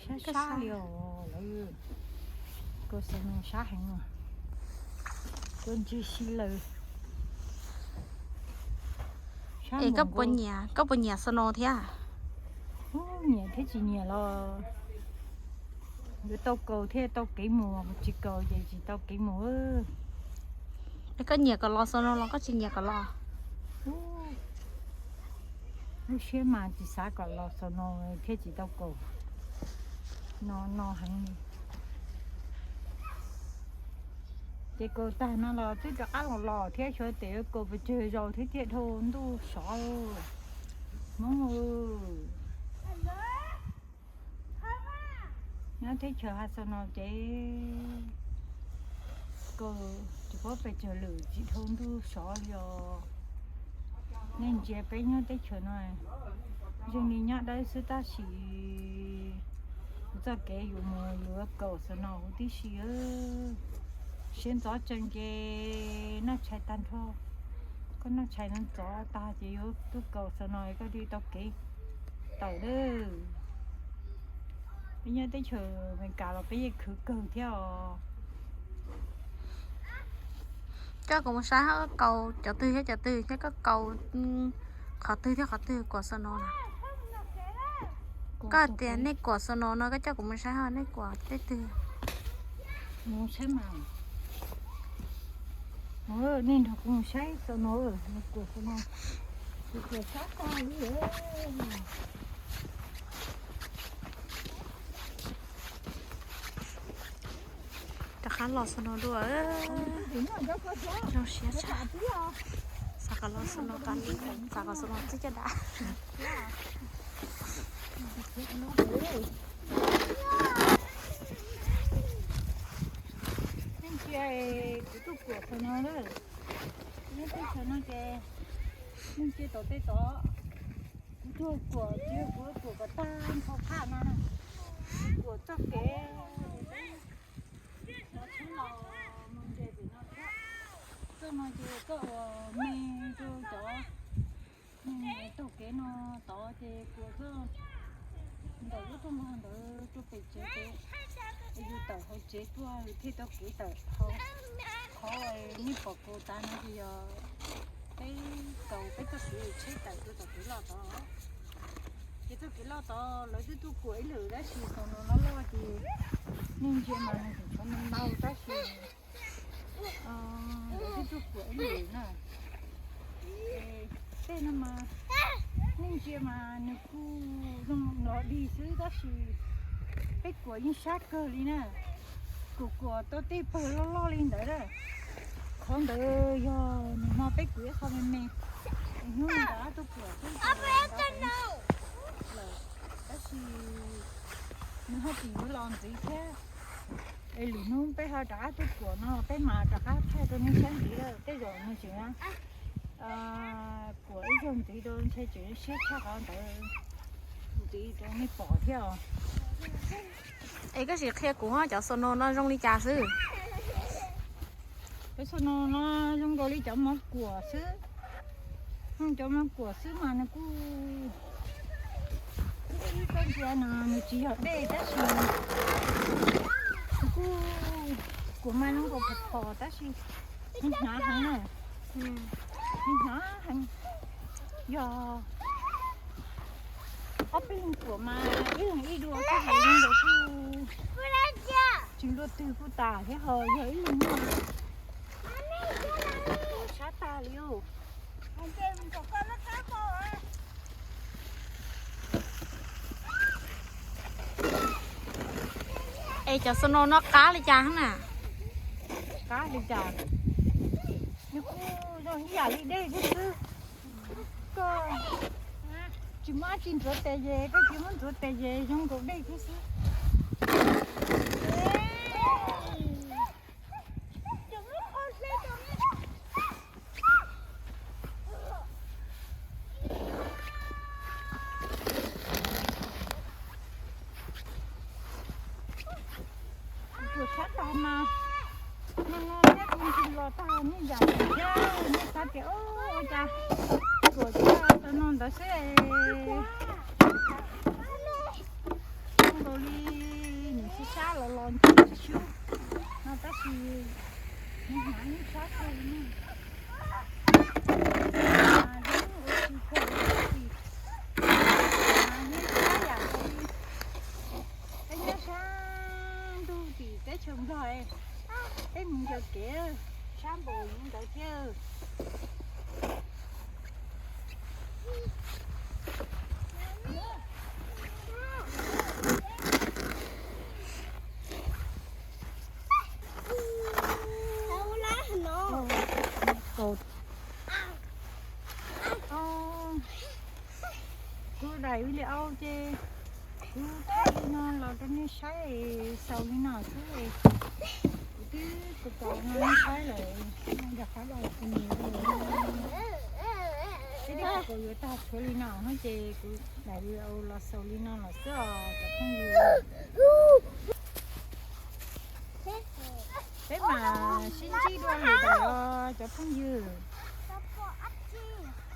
Sab sab li os, lawv kaus xob no sab heev os. Kaus ntsis si lawm. Es koj puas nyiam, koj puas nyiam xob no thiab? Nyiam thiab tsis nyiam los yuav tau kaus thiaj tau kev mus, tsis kaus ces tsis tau kev mus. Es koj nyiam kom los xob no los koj tsis nyiam kom los? Lub siab mas tsis xav kom los xob no thiaj tsis tau kaus. No no heev li. Ces kaus tag no los twb rov qab los los thiab, xyov tes yuav kaus pes tsawg zaus thiab thiaj dhau ntuj sov. Hmoob, nyob teb chaws Hav Xaus No ces kaus tsis paub pes tsawg lwm tsis dhau ntuj sov li os. Nej ntsia peb nyob teb chaws no, zeej li nyob dawb xwb tab sis kuv txoj kev yuav mus yuav kaus xob no huv tib si. Siab ntxov tsees ces noj tshais tag nrho. Koj noj tshais no ntxov tag ces yuav tuaj kaus xob no koj thiaj tau kev tawm lawm. Peb nyob teb chaws Amelikas los peb yeej khwv kawg thiab os. Coj kuv mus saib koj kaus cov twg thiab cov twg thiab, koj kaus qhov twg thiab qhov twg kuam xob no na. Koj tias nej kuam xob no no, koj coj kuv mus saib nej kuam tej twg. Mus saib mas. Nej nrog kuv mus saib xob no, kuam xob no. Kuam sab tag li. Rov qab los xob no dua. Zoo siab tshaj. Xav kom los xob no tas li, xav kom xob no txij caj dab. Nej ntsia, kuv tuaj kuam xob no lawm. Nyob teb chaws no ces nej ntsia tom tej tod, kuv tuaj kuam tsis yog kuv kuam kom tag nrho phaj no na. Kuam txoj kev, txhob los mus nres tim no thiab. Txoj no ces koj ua me rau cov taug kev no tod ces kuam txoj ntawm lub rooj vag ntawd rau pem tsev ces yus tawm hauv tsev tuaj yus thiaj tau kev tawm. Qhov nej pom kaus tas no ces yog peb kaus peb txoj kev tsheb tawm rau tom kev loj tod. Ces txoj kev loj tod lawv twb tuaj kuam ib lwm tab sis xob no loj loj ces nej ntsia mas nws tseem tshuav ntau ntau tab sis lawv twb tuaj kuam ib lwm na. Tej no mas nej ntsia mas nws kuj zoo nrov dig xwb tab sis peb kuam yeej sab kawg li na. Kuam kuam tau tej pawg loj loj li ntawd na. Qhov ntawd yog nws hmo peb kuam ib qho me me, hnub rov qab tuaj kuam xwb lawm, tab sis nws haj tseem yuav los ntxiv thiab. Es lwm hnub peb ho rov qab tuaj kuam no peb mam rov qab thaij rau nej saib ntxiv lawm. Tej zaum nws tseem kuam ib zaug ntxiv rau ntshai tseem siab tshaj qhov ntawd ntxiv rau nej pom thiab os. Es koj sim qhia kuv cov xob no no zoo li cas xwb? Cov xob no no zoo nkaus li cov mov kuam xwb. Zoo cov mov kuam xwb mas nws kuj ib koj ntsia no nws tsis yog dej tab sis nws kuj kuam mas zoo nkaus phom phom tab sis nws hnyav heev na. Nws hnyav heev. Yog ob peb leeg kuam mas ib leeg ib dua xwb ces zoo nkaus kuj tsis luaj twg kuj tas thiab ho yog ib leeg no kuam sab tag li. Es cov xob no no qab li cas na? Qab li cas? Nws kuj zoo ib yam li dej thiab xwb. Koj tsis muab dab tsi ntxuav tes ces koj tsis muab ntxuav tes ces zoo nkaus dej thiab xwb. Kuam sab tag mas no no thiab kuv ntsis los tag nej yam thiab nej xav tias ua cas kuam thiab tau no ntawd xwb. Zoo nkaus li Sab los los ntsuab xyuas no tab sis nws hnav yeej sab kawg li na. Mas yeej ua tsis kawg li tab sis mas yeej sab yam li peb nyob sab ntuj tim teb chaws Nplog, peb mus ncaws kev sab npaum li ntawd thiab. Kuv daim video ces kuv thaij li no los rau nej saib, xaus li no xwb. Kuv twb tau tau no nej saib lawm, yog qab dau kuv mus rau peb twb tau tau yuav tag tshuav li no no ces kuv daim video los xaus li no lawm xwb os cov phooj ywg. Peb mam sib ntsib dua lwm daim os cov phooj ywg.